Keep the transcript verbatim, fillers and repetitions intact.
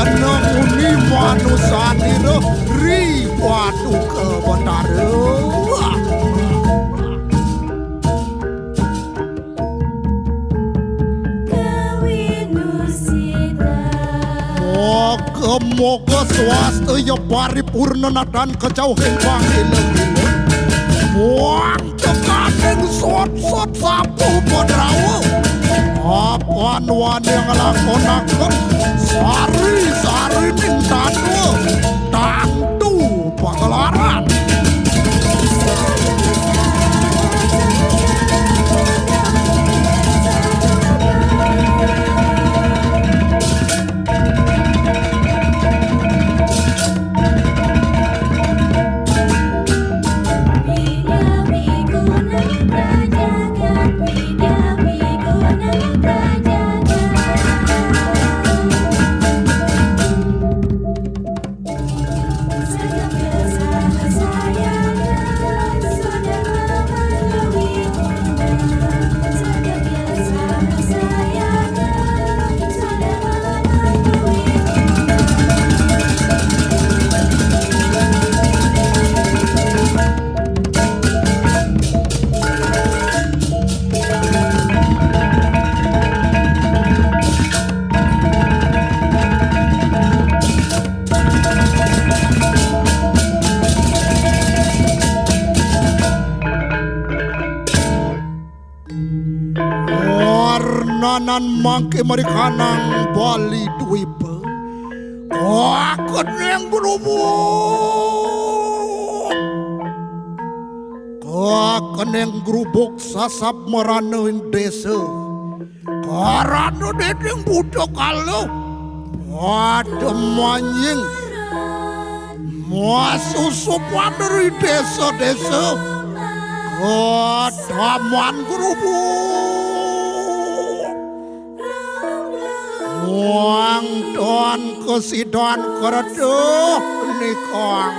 Nanguni manusanira ri Paduka Betara. Moga-moga swastaya paripurna nadan kajauhing pangila-ila. Muang tekaning sot-sot sapu Pandrawa. Apan wani nglakonaken sari-sarining tatwa, tantu pagelaran. Warnanan mangke marikanang Bali Dwipa. Kakening grubuk. Kakening grubuk sasab marana ing desa. Karana dening buta kala. Pada manjing. Masusupan ri desa-desa. Kadaman grubuk. Wangton kesidan kerta nikang